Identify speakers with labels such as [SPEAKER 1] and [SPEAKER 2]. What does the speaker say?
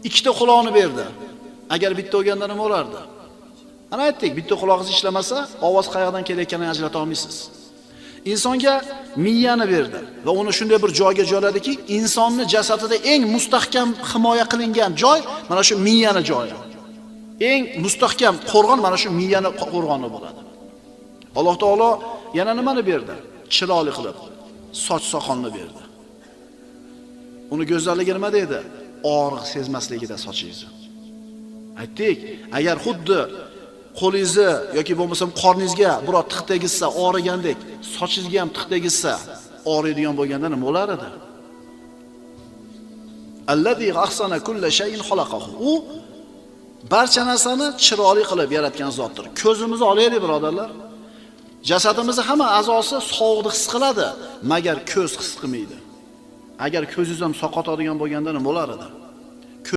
[SPEAKER 1] Ikkita quloqni berdi. Agar bitta bo'lganda nima bo'lardi? Ana aytdik, bitta qulog'ingiz ishlamasa, ovoz qayerdan kelayotganini ajrata olmaysiz. Insonga miyani berdi va uni shunday bir joyga joyladiki, insonni jasadida eng mustahkam himoya qilingan joy mana shu miyani joyi. Eng mustahkam qo'rg'on mana shu miyani qo'rg'oni bo'ladi. Alloh taolo yana nimani berdi? Chiroyli qilib soch soqolni berdi. Uni go'zalligi nima deydi? Og'riq sezmasligida sochingizni. Aytdik, agar xuddi qo'lingizni yoki bo'lmasam qorningizga biror tiq tegizsa og'rigandek, sochingizga ham tiq tegizsa og'riydigan bo'lganda nima bo'lar edi? Allazi ahsana kulla shay'in xalaqahu. U barcha narsani chiroyli qilib yaratgan zotdir. Ko'zimizni olaylik birodarlar. Jasadimizni hamma a'zosi sovuqni his qiladi, magar ko'z his qilmaydi. Agar ko'zingiz ham saqotadigan bo'lganda nima bo'lar edi?